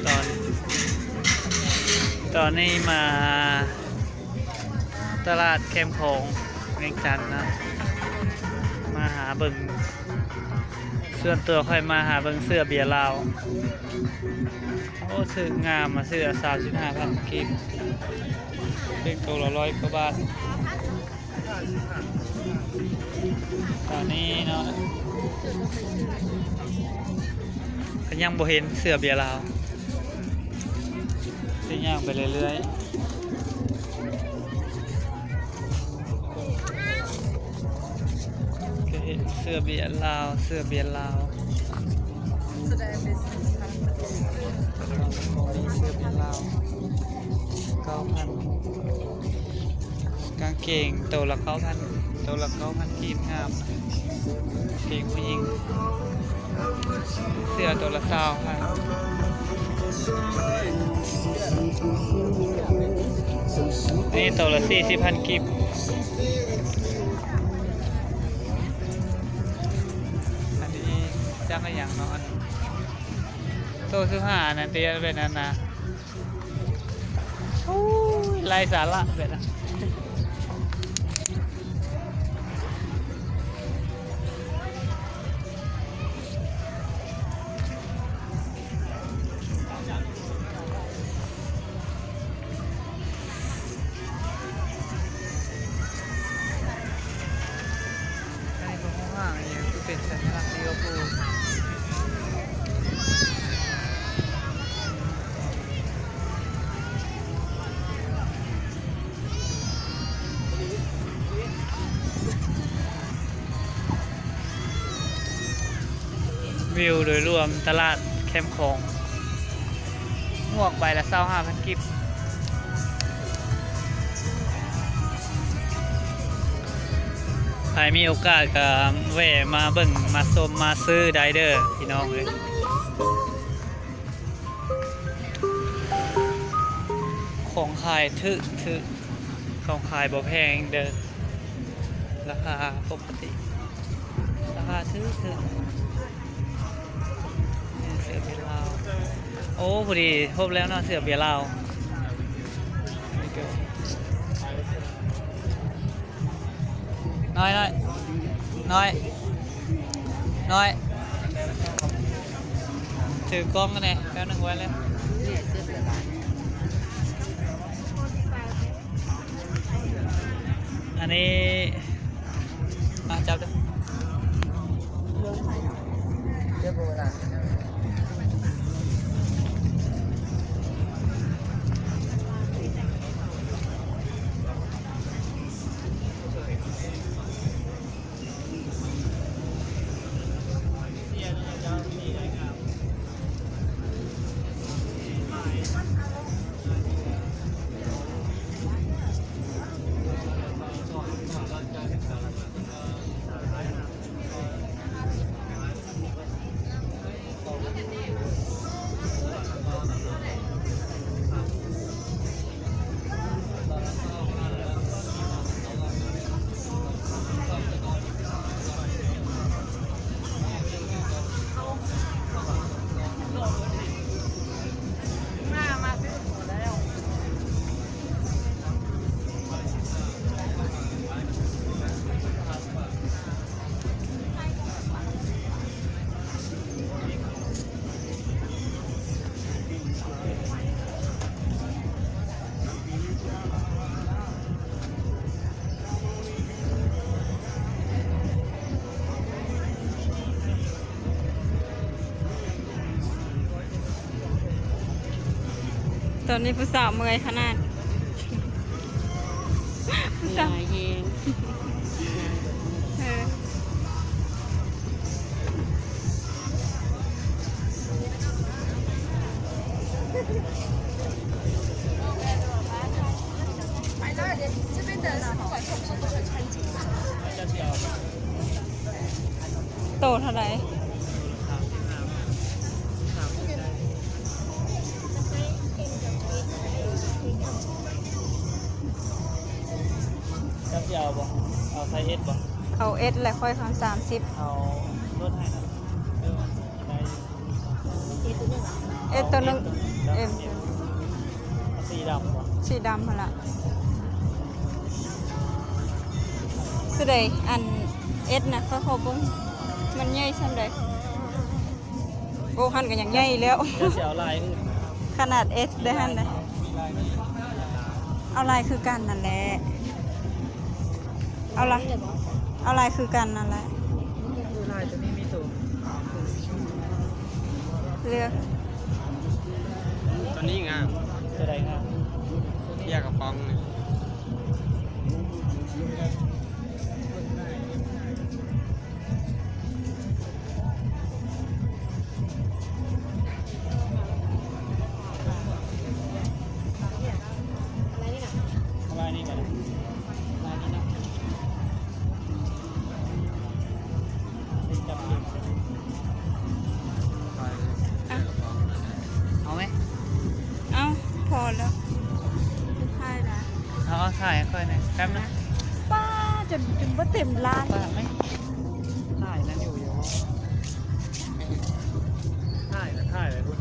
ຕອນ ຕອນນີ້ມາຕະຫຼາດແຄມຂອງວຽງຈັນນະ ມາຫາເບິ່ງ ສ່ວນຕົວຂ້ອຍມາຫາເບິ່ງເສື້ອເບຍລາວ. ໂອ້ ຖືກງາມ ມາຊື້ເອົາສາມສິບຫ້າພັນກີບ ເປັນໂຕລະຮ້ອຍກວ່າບາດ. ຕອນນີ້ເນາະ ກໍຍັງບໍ່ເຫັນເສື້ອເບຍລາວ ຊິຍ່າງໄປເລື້ອຍໆ ກໍເຫັນເສື້ອເບຍລາວ ເສື້ອເບຍລາວ ເສື້ອເບຍລາວ ເກົ້າພັນ ກາງເກງໂຕລະເກົ້າພັນ ໂຕລະເກົ້າພັນກີບ ງາມ ເກງຜູ້ຍິງ ເສື້ອໂຕລະຊາວພັນ ນີ້ໂຕລະສີ່ສິບພັນກີບ. ອັນນີ້ຈັກອີ່ຫຍັງເນາະ ອັນໂຕສິບຫ້າ ອັນນັ້ນຕິ ເປັນອັນນະ ໂອ້ຍ ໄຮ້ສາລະແບບນັ້ນ. ອັນນີ້ເພິ່ນຫ້າງອີ່ຫຍັງ ຄືເປັນສັນຍາລັກລີເວີພູລ. ວິວໂດຍລວມຕະຫຼາດແຄມຂອງ ໝວກໃບລະຊາວຫ້າພັນກີບ. ໃຜມີໂອກາດກໍແວ່ມາເບິ່ງ ມາຊົມ ມາຊື້ໄດ້ເດີພີ່ນ້ອງເອີຍ. ຂອງຂາຍຖືກໆ ຂອງຂາຍບໍ່ແພງເດີ ລາຄາປົກກະຕິ ລາຄາຖືກໆ. ເສື້ອເບຍລາວ ໂອ້ ພໍດີພົບແລ້ວເນາະ ເສື້ອເບຍລາວ. ນ້ອຍ ນ້ອຍ ນ້ອຍ ນ້ອຍ ຖືກ້ອງກັນແດ່ ແປັບໜຶ່ງ ໄວ້ແລ້ວ. ອັນນີ້ ມາຈັບເດີ. ຕອນນີ້ຜູ້ສາວເມື່ອຍຂະໜາດ ຜູ້ສາວ ເມື່ອຍແຮງ ເອີ. ໂຕເທົ່າໃດ? ເຈົ້າຊິເອົາບໍ່? ເອົາໄຊ S ບໍ່? ເອົາ S ແຫຼະ ຂ້ອຍຄຳ ສາມສິບ ເອົາລົດໃຫ້ນະ. ເອີ ມັນໄດ້ຢູ່ S ໂຕໜຶ່ງ S ໂຕໜຶ່ງ ເອັມ ເອັມ ສີດຳບໍ່? ສີດຳຫັ້ນລະ. ສຸດໃດ ອັນ ເອສ ນະ ຂ້ອຍຂໍເບິ່ງມັນໃຫຍ່ສ່ຳໃດ. ໂອ້ ຫັ້ນກໍຍັງໃຫຍ່ແລ້ວ. ແລ້ວຊິເອົາລາຍອື່ນ? ຂະໜາດເອສໄດ້ຫັ້ນນະ. ເອົາລາຍຄືກັນນັ້ນແຫຼະ. ເອົາລາຍ ເອົາລາຍຄືກັນນັ້ນແຫຼະ. ເອີ ລາຍຕົວນີ້ມີໂຕ ເລືອກ ຕົວນີ້ງາມ. ຕົວໃດງາມ? ເບຍກະປ໋ອງນີ້. ເອົາລາຍນີ້ກໍໄດ້ ລາຍນີ້ເນາະ. ເອົາໄໝ? ເອົາ ພໍແລ້ວ ຖ່າຍລະ. ເອົາ ເອົາ ຖ່າຍໃຫ້ຂ້ອຍແດ່ ແປັບໜຶ່ງ. ປ້າ ຈົນ ຈົນບໍ່ເຕັມຮ້ານ. ປາກໄໝ? ຖ່າຍນັ້ນຢູ່ ຢູ່ ຖ່າຍນະ ຖ່າຍໄວ້ພຸ້ນ.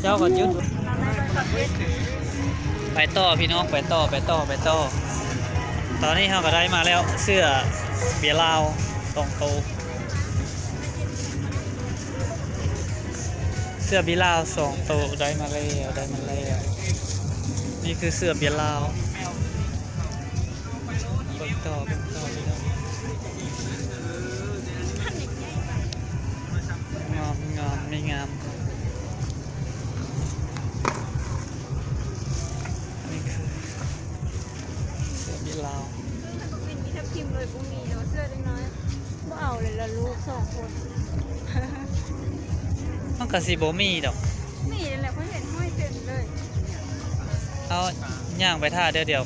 ເຈົ້າກໍຢຸດ ໄປຕໍ່ພີ່ນ້ອງ ໄປຕໍ່ ໄປຕໍ່ ໄປຕໍ່. ຕອນນີ້ເຮົາກໍໄດ້ມາແລ້ວ ເສື້ອເບຍລາວສອງໂຕ. ເສື້ອເບຍລາວສອງໂຕ ໄດ້ມາແລ້ວ ໄດ້ມາແລ້ວ. ນີ້ຄືເສື້ອເບຍລາວ. ເບິ່ງຕໍ່ ເບິ່ງຕໍ່ ງາມ ງາມ ນີ້ງາມ. ນີ້ຄືເສື້ອເບຍລາວ. ແຕ່ບັກວິນມີທັບທິມເລີຍ ບໍ່ມີເນາະ ເສື້ອເດັກນ້ອຍ. ບໍ່ເອົາເລີຍລະລູກສອງຄົນ. ມັນກໍຊິບໍ່ມີດອກ. ມີນັ້ນແຫຼະ ຂ້ອຍເຫັນຫ້ອຍເຕັມເລີຍ. ເອົາ ຍ່າງໄປຖ້າດຽວ ດຽວ